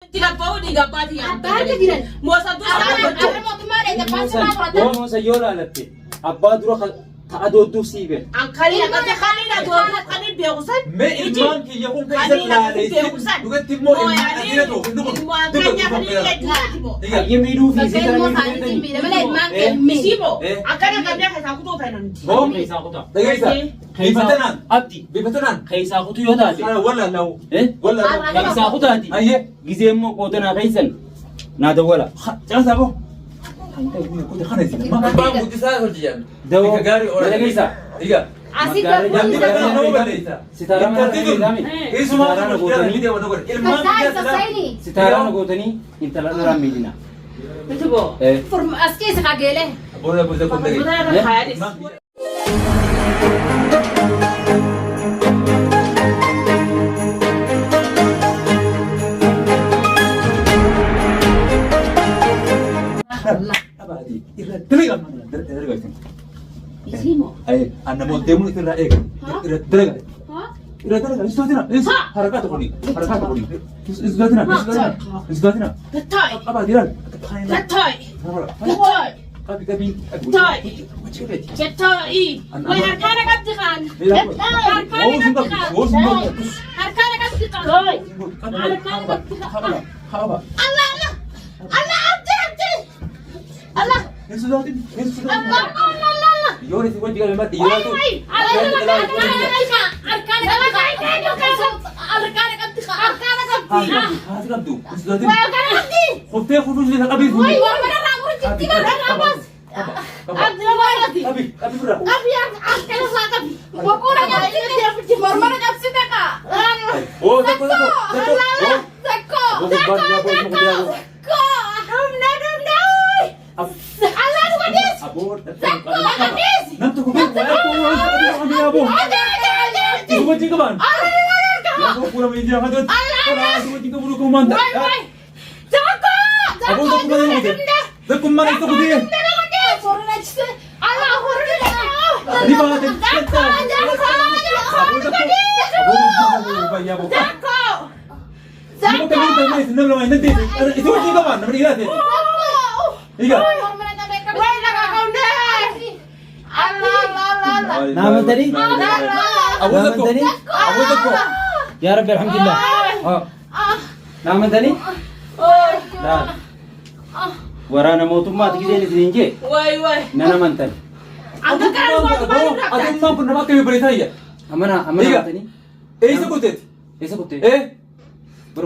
Itti gabba'uu dhiiga abbaatii yaa. Abbaa harka jiran. Moosantuu isaa Arra gochuu. arra mootummaa dheedha abbaan Moosan sirraa yoo qoratan. moosan yoo laalatte abbaa dura ta'a doodduuf sii beeka. An kanii akkatti kanii na dooduu kanii beeku san. Mee ilmaan kiyya kun kan isa laaleessin dhugatti immoo ilmaan adiina ta'u inni kun Ilmaan keenya kan illee duuti moo. Egaa Hayyee miidhuu fi Bakka isii tana ilmoo miidhuu isaaniitiin feetanii. miidha malee ilmaan kee hin miidhu. Isii moo Eh. akkana qabnee keessaa kutuu feena nuti. Boo Keessaa kutaa. dhageessa bifa tanaan Abdi bifa tanaan keessaa kutuu yoo taate. kana wallaallahu Eh? wallaallahu Keessaa kutaati. ayyee Gizee immoo qoodanaa keessan naa dawwala. caasaa boo kana isin abbaan guddisaa hojii Dawoo Bika gaarii oola. mana keessa. Egaa Asii Magaalaa garbuun namni isa bakka nama balleessa. Sitaara mana Intalti tun keessa. isumaa Sitaara tun mushkila gootanii. ni deema godhe. Ilmaan Kasaa biyya isa silaa. sayni. Sitaara gootanii intala dharaan miidhina. Miti boo. Eh. Furma as keessa kageelee. Booda booda kun dhagee. Mataa irra kaayaa dhis. Isii moo? Anna deemuun irraa eega. Irra dalaga. Irra dalaga. Hin sodaatina. Harakaa tokko ni. Harakaa tokko ni. Hin sodaatina. Hin sodaatina. Hin sodaatina. Tattaa'i. Qabaa jiraan. Tattaa'i. Tattaa'i. Qabi qabi. Tattaa'i. Tattaa'i. Way harkaana qabdi kaan. Harkaana qabdi kaan. Harkaana qabdi kaan. Harkaana qabdi kaan. Allah Allah. Allah abdi abdi. Allah. Hin sodaatin. Hin sodaatin. Allah Allah Allah Allah. Yoon isin wajji qabee maddi dhiiraatu. Harkaana qabdi harkaana qabdi harkaana qabdi. Haati qabdu. Hin sodaatin. Way harkaana qabdi. Kuftee kufuus ni qabii Way morma irraa murti bara abbas. Abdi nama qabdi. Qabi qabi birraa. Qabi harkaana isaa qabi. Boquuna cabsite morma cabsite ka. Oo tokko tokko tokko. Zakko. Aboo gubbaan yaa boo ilma guddaa boo. Zakko. Dhumna dhumna. Allah nu gadis. Aboo Zakko gadis. Nam tokko beeku waan yaa boo. Isin wajjin qabaan. Yaa boo fuula miidiyaa kanatti. Isin wajjin qabu dhukkuba maanta. Way way. Zakko. Aboo tokko malee hin gute. Tokko malee tokko ta'e. Ni baate. Aboo tokko. Aboo gubbaan yaa boo. Nama kamiin ta'e isin nama lama hin dandeesse. Isin wajjin qabaan nama dhiiraa ta'e. Egaa. Naamantanii? Aboo tokko. Naamantanii? Aboo tokko. Yaa Rabbi alhamdulillah. Haa. Naamantanii? Laa. Waraana mootummaati gizeen isiniin jee Way way. nan amantan. Akka kana mootummaa irraa. Atummaan kun nama akkamii bareedaa Amana amana Egaa. amantanii? Eessa kuteeti? Eessa kuttee? Eh?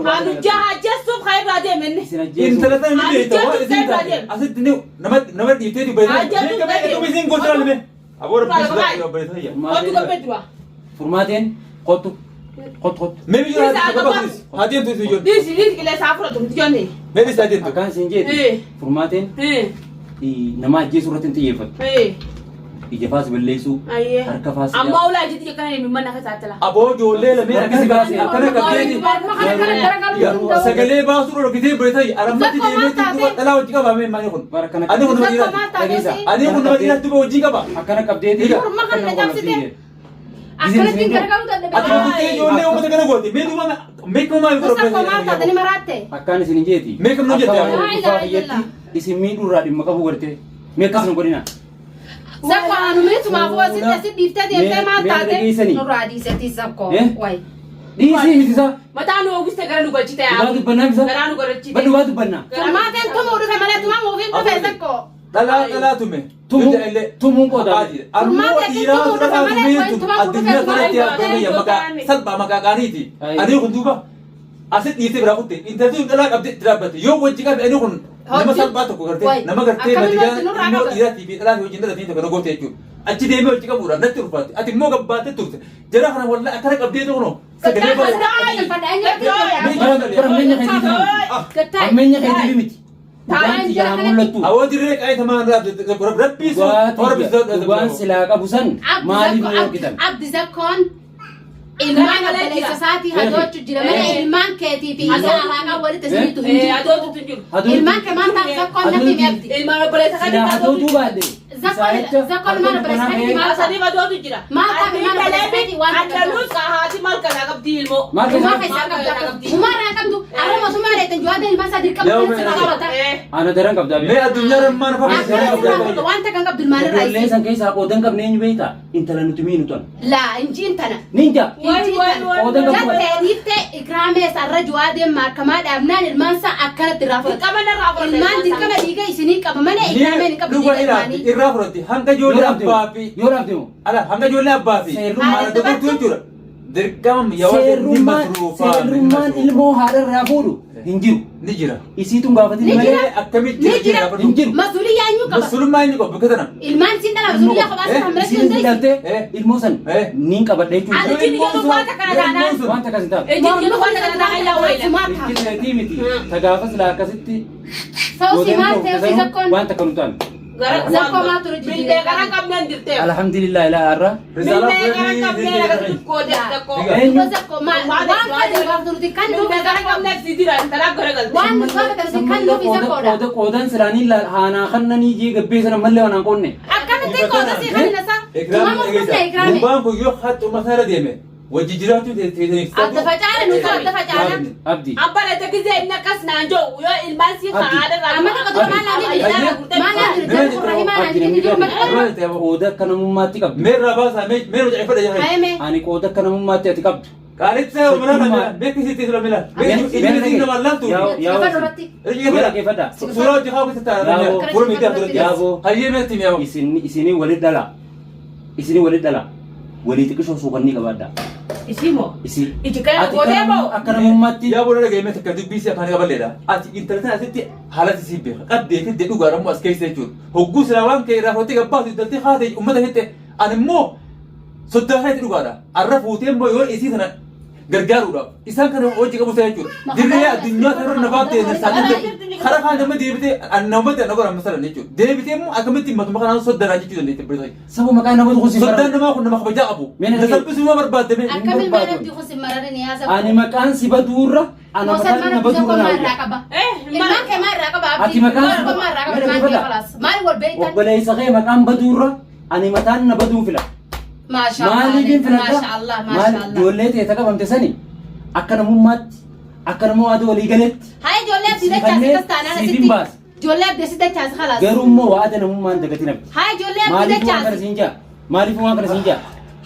Haalujjaa hajjeessuuf kan irraa deemenne. Isin ajjeesu. Intala sana ni beekta waan Haalujjaa isin taate. deema. Asitti ni nama nama dhiiftee bareedaa. Hajjatu Mee deema. akkam isin goota lame? Aboo rabbi sodaadhu bareedaa. Kottu gabbee dura. Furmaateen kottu. Kottu kottu. Mee biyya Dhiisa haati akka qabatu haa deemtu isin ijoollee. Dhiisi dhiisi qilleensa haa fudhatu miti jonni. Mee dhiisa haa deemtu. Akkaan isin jeeti. Eh. Furmaateen nama ajjeesuu irratti hin xiyyeeffattu. Ija faas balleessuu. Ayyee. Harka faas. Amma ulaa ijji xiyya kana hin mana keessa la. Aboo ijoollee lameen akkasi baase akkana qabdeeti. Sagalee baasuu dhorkitee bareedaa arammatti deemee duuba dhalaa hojii qaba mee maali kun? Bara kana Ani kun nama dhiiraati. Dhageessaa. Ani kun nama dhiiraati duuba hojii qaba. Akkana qabdeeti. Egaa. Morma kana Akkana cabsite. qolloftii Akkanatti gargaaruu Ati dadhabe. kuttee ijoollee uummata kana goote mee duuba mee kuma maal Zakko maal taatanii maraatte? Akkaan isin hin jeeti. Mee kam nu jette Akka yaa? waan dhufaa kiyyatti isin miidhuu irraa dhimma qabu gartee. Mee akkas nu godhina. Zakko anumeetumaafuu asitti asitti dhiiftee deemtee maal Mee taate? dhageessanii? Nurraa dhiisetii zakko. Eh? Way. Dhiisii miti isaa. Mataa nu oogiste gara nu galchite yaa. Dhugaa dubbannaa misa. Garaa nu galchite. Ba dhugaa dubbannaa. Furmaateen tumuu dhufe malee tumamuuf hin dhufe zakko. Dhalaa dhalaa tume. Tumuu tumuun qoodaa. Ammoo Furmaata dhiiraa tumuu dhufe dhalaa malee tumee tun tumamuu addunyaa dhufe kanatti tumamuu argame maqaa salphaa maqaa qaaniiti. Ayi. Ani kun duuba asit dhiiftee biraa kutte intalti tun dhalaa qabdee itti dhaabbatte yoo wajji qabe ani kun nama Hojii- salphaa tokko gartee Wayi. nama gartee Akkamiin madigaa wajji nurraa immoo qaba? dhiiraatii fi dhalaa fi wajjin dhalatanii tokko na goote jechuudha. Achi deemee wajji qabuudha natti ulfaatti ati immoo gabbaattee turte jara kana wallaa akkana qabdee ta'u sagalee baay'ee. Bara ammeenya keetiif miti. Ammeenya keetiif miti. Dhugaan xiyyaa mul'attu. Awoo dirree qaayee tamaan rabbii sun rabbii sun Dhugaan silaa qabu san maaliif nu hojjetan? Abdi zakkoon ilmaan obboleessa isaatii hadoochu jira malee ilmaan keetii fi isaa alaaqaa walitti isiniitu hin jiru. Adootu tun jiru. Ilmaan kee maal taate zakkoon natti himi abdi. Ilmaan obboleessa kan Silaa adootu. hadootuu baadhe. Isaa jecha Zakkoon maal obboleessa keetii maal ta'a? Asanii badootu jira. Maal ta'a? Maal obboleessa keetii waan Anna luuska haati maal kanaa qabdi ilmoo. Maal Umaa keessaa keessaa qabdu. Umaa irraa qabdu. Arra mootummaa reetan jawaadeen ilmaan isaa dirqama Yaa kan sirraa qabata. Ana daran qabdaa Mee beekta. addunyaa rammaan Akkana fakkii sirraa qabdu wanta kan qabdu ilmaan irraa Ijoollee isi. san keessaa qoodan qabne eenyu beektaa? Intala nuti miinu tan. Laa injiin tana. Ninja. Injiin tana. Qoodan qabdu. Jattee dhiiftee ikraamee sarara jawaadeen maakamaa dhaabnaan ilmaan isaa akkanatti irraa fudhata. Dirqama narraa fudhata. Ilmaan dirqama dhiiga isinii qaba malee ikraameen hin qabdu Dhuga dhiiga ilaafti ilmaanii. irraa fudhatti hanga ijoollee abbaa fi Yoo dhaabde moo? ala hanga ijoollee abbaa fi Seerrummaan- haadha tokkotu jechuudha. Dirqama yoo Seerrummaan seerrummaan ilmoo haadha irraa fuudhu hin jiru. ni jira. Isiituun gaafatin Ni malee jira. Akkamitti Ni jira. hin jiru. Masuuliyyaa eenyu qaba? Musulummaa inni qabu bakka tana. Ilmaan siin dhala masuuliyyaa kophaa isaa kan biratti Isiin hin ilaaltee Eh. ilmoo san Eh. niin qabadha jechuudha. Ani jini jedhu waan takka taanaan. Wanta akkas hin taatu. Ejji jedhu waan takka taanaan yaa wayila. Ijji seetii miti. Tagaafas laa akkasitti Sausi maal ta'e si zakkoon waan takka nu taanu. Zakkoo maaltu hojii Billee gara qabneen dirtee. Alhamdulillah ilaa har'a. Billee gara qabneen akkasitti kootee zakkoo. Eenyu zakko maal waan kan gaafatu nuti kan nuuf Billee gara qabneen si jira intalaa gara galte. waan nu gaafatan nuti kan nuuf zakkoodha. qooda qoodan silaanii haanaa kannanii jee gabbee sana mallee waan qoonne. Akkamitti qooda si kan nasa? Tumama dhufne ikraame. Gurbaan kun yoo haxxu mataa irra deeme wajji jiraachuu teessaniif Adda facaane nuti adda facaana. Abdi. Abbaan itti gisee inni akkas naan jiru yoo ilmaan si haadha irraa. Amma tokko dura maal naan jedhe maal naan jedhe jarri kun rahimaa naan jedhe jiru maal Qooda akka namummaatti qabdu. Mee irraa baasaa mee mee hojii fedha jira. Hayme Ani qooda akka namummaatti ati qabdu. Qaalitti mila kana beeksisitti sura mila. Ijji nama laaftu. lafa duratti. Dhaggeeffadha. Suuraa hojii haa keessa taa'aa fuula miidiyaa duratti. Yaaboo. Hayyee meetti mi'aawu. Isin isinii walit dhala. Isinii walit dhala. Walii xiqqishoo suuqannii qabaadha. Isii moo? Isii. Iji kana Ati gootee moo? akka namummaatti. Yaa booda dhaga'ee meetti akka dubbii si afaan qaballeedha. Ati intala tana asitti haala si beeka. Qabdee fidde dhugaadha immoo as keessa jechuudha. Hogguu silaa waan kee irraa fudhattee gabbaatu intalti haate uummata hette ani immoo soddaa keetti dhugaadha. Arra fuutee immoo yoo isii sana gargaaruudhaaf isaan kana hojii qabu ta'e jechuudha. Dirree addunyaa kanarra na baattee isaanii karaa kaan nama deebitee namatti na godhan masalan jechuudha. Deebitee immoo akkamitti matuma kanaan soddaadhaan jechuu dandeetti birrii. Saba maqaa nama tokko si Soddaan namaa kun nama kabajaa qabu. Mee na Na salphisuu ma barbaaddame. Akkamiin maal abdii kun si mararin yaa zakko. Ani maqaan si baduurra ana Moosat maqaan maal na abdii zakko baduurra naa maal irraa wayya. qaba? Eh, Ilmaan kee maal irraa qaba abdii? Ati maqaan Maal maal irraa qaba ilmaan kee khalaas? Maal wal beektan? Obboleessa kee maqaan baduurra ani mataan na baduun fila. Maasha Allah. Maaliifin filadha? Maasha Allah. Maal Maasha Allah. ijoollee ta'e ta qabamte sani akka namummaatti akka nama waada walii galetti Haa ijoollee abdii dachaas Siifannee akkas taanaan siifin asitti. baasa. Ijoollee abdii si dachaas khalaas. Garuu immoo waada namummaan dagatin abdi. Haa ijoollee abdii Maaliif waan kana dachaas. siin jaa? Maaliif waan kana siin jaa?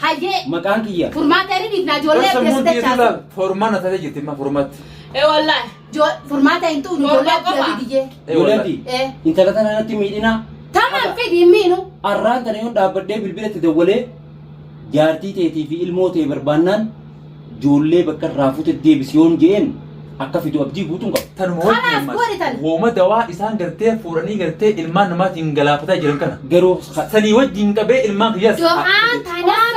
Hayyee Maqaan kiyya. furmaata inni dhiifnaa ijoollee abdii si dachaas. Formaan taatee jirti imma formaatti. Eh wallahi. Furmaata hin tu'u ijoollee abdii abdii diyyee. Ijoollee abdii. Eh. Intala tana natti miidhinaa. Tamam fidi hin miinu. Arraan tana yoon dhaabbadhee bilbila itti dawwalee jaartii teetii fi ilmoo ta'e barbaannaan ijoollee bakka irraa fuute deebisi yoon je'een akka fidu abdii guutuun qabu. Tanuma Kanaaf godhi tan. Wooma dawaa isaan gartee fuudhanii gartee ilmaan namaatiin galaafataa jiran kana. Garuu Sanii wajjin qabee ilmaan kiyyaas. Do'aan tanaan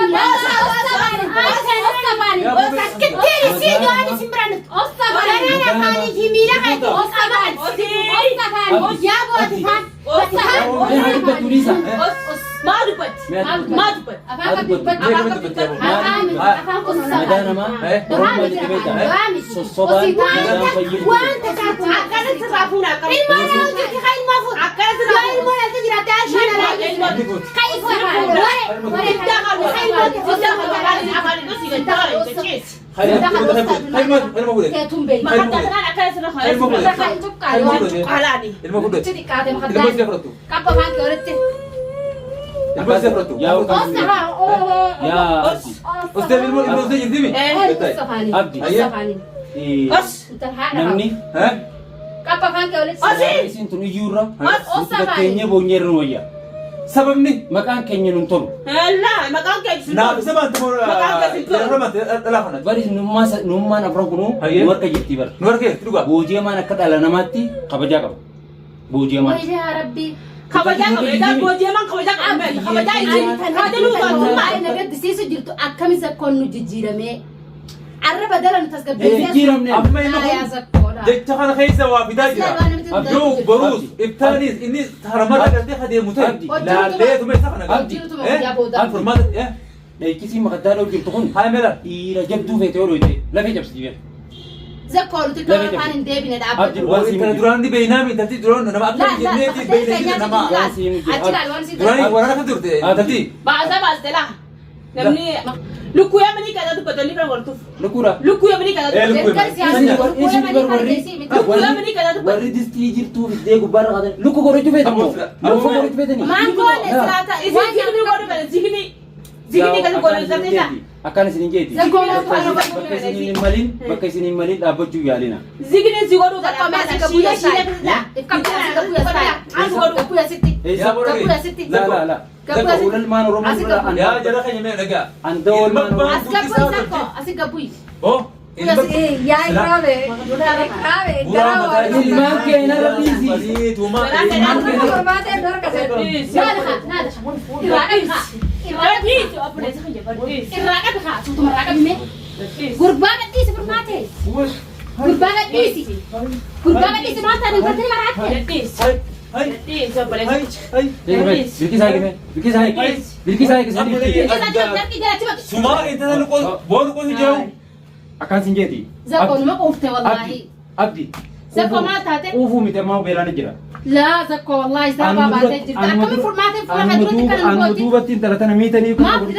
Takkittiin isii do'aan isin biraan dhuftu. Banaan afaanii fi miila keetti osabaan. Osabaan. Yaa booti faan. mee haa dubbattu dhiisa. Maa dubbatti? Mee haa dubbattu. Maa dubbatti? Afaan qabdi dubbatti. Afaan Afaan kun Madaa namaa Oromoo itti beektaa. Sossobaan madaan fayyadu. Waan tasaatu Akkanatti irraa fuuna akkanatti. Ilmaan nama jirti kan ilmaa fuudha. Akkanatti Yoo irraa fuuna. ilmoon alta jiraatte ashaan alaa Ilmoo Kai fuudha. Ware ware kan ilmoo Hojii afaan afaan iddoo si gadi taa'aa jirti ciisi. Ilma fuudhe. Keetuun beeyi. Makaddaa kanaan akkana sirra Ilma fuudhe. Ilma fuudhe. Alaani. Ilma fuudhe. Sitti xiqqaate Ilma makaddaa. ishee fudhattu. Qabba afaan kee walitti. Ilma ishee fudhattu. Yaa Osa haa. Yaa Abdi. Ustee ilma ilma ishee jirti mi? Osa Abdi. afaanii. Eh, Os. Namni Eh? Qabba afaan kee walitti. Osi. isin tun iyyuurra Os. nuti fakkeenyee boonyeerra nu wayya. Sababni Maqaan keenya nun tolu. Allaa maqaan kee ibsu. naaf isa baante moo Maqaan keessi tolu. yeroo baante dhalaa kana. Bari nummaan nummaan afran kunuu Hayyee. nu harka jirti bara. Nu harkee dhugaa. Booji'amaan akka dhala namaatti kabajaa qaba. Booji'amaan. Wayyaa rabbi. Kabajaa qaba. Egaa booji'amaan kabajaa qaba. Kabajaa isin kabajaa Baay'ee na gaddisiisu jirtu akkami zakkoon nu jijjiiramee. Arraba dala nu tasgabbeessee. Jijjiiramne. Amma inni Yaa kun zakkoodha. jecha kana keessa waa fidaa jira. Abdi. Yoo boruus iftaanis inni haramarra gartee adeemu ta'e Abdi. laallee tume isa kana Abdi. Jirtuma guyyaa booda. Abdi. Furmaata eh Dheekisii makaddaa dha'u jirtu kun haa meela dhiira jabduu feete yoo dhoyte lafee cabsiti beekta. Zakkoo nuti Lafee kan afaan hin deebine Abdi dhaabbatu. dhugaa sii Intala miti. duraan ni beeynaa mi intalti duraan nama akka Laal laal jenneeti bakka beeyna ta'e jiru nama. laal. Sii miti. Achi laal waan si Duraan waraana kan turte intalti. Baasaa baaste laa. Namni lukkuu yaamanii kadhaa dubbatanii kan hortuuf. Lukkuudha. Lukkuu yaamanii kadhaa Eh, dubbatan. lukkuu Gargar siyaasa Isin lukkuu bar warri Lukkuu yaamanii kadhaa dubbatan. warri distii jirtuu fiddee gubbaarra qaatan lukkuu godhachuu feetan moo? Lukkuu godhachuu feetanii? Maangoon Silaata isin zigni godhu bane zigni. Zigni kan godhu gartee laa. Akkaan isin hin jeeti. Zakkoo Bakka isin hin malin bakka isin hin malin dhaabbachuu yaalina. Zigni si godhu Zakkoo mee asii kadhaa. gabbu Shiila yassaa. shiila laa. Ifkabbu asii gabbu yassaa. As godhu. Gabbu asitti. Eessa? Gabbu asitti. La la la. Gabbu Zakka asitti. ulalmaan Oromoo Asii dura gabbu. Yaa jara keenya mee dhagaa. Andoo ilmaan Oromoo. As gabbu zakkoo asii gabbu. Oh. Yaa ikraame. Ikraame. Ilmaan kee narra dhiisi. Furmaatee dorka seetu. Naada haa naada haa. Irraa dhabi haa. Irraa dhabi haa. Irraa dhabi haa. Suutuma irraa dhabi mee. Gurbaa gadhiisi furmaatee. Gurbaa gadhiisi. Gurbaa gadhiisi maal taate intalti maraatte. Bilkisaa eegime. Bilkisaa eegi. Bilkisaa eegi sadii. Darqii jalatti baqi. Sumaa intala luqoo boonu qotu jiru. Akkaan sin jeeti. Zakkoo numa quufte wallaahi. Abdi. Zakkoo maal taate? Quufuu miti ammaa beelaan jira. Laa zakkoo wallaahi sababa baatee jirta. Akkamiin furmaateen fuula kan duratti kan hin Anuma gooti. duubatti intala tana miitanii Maaf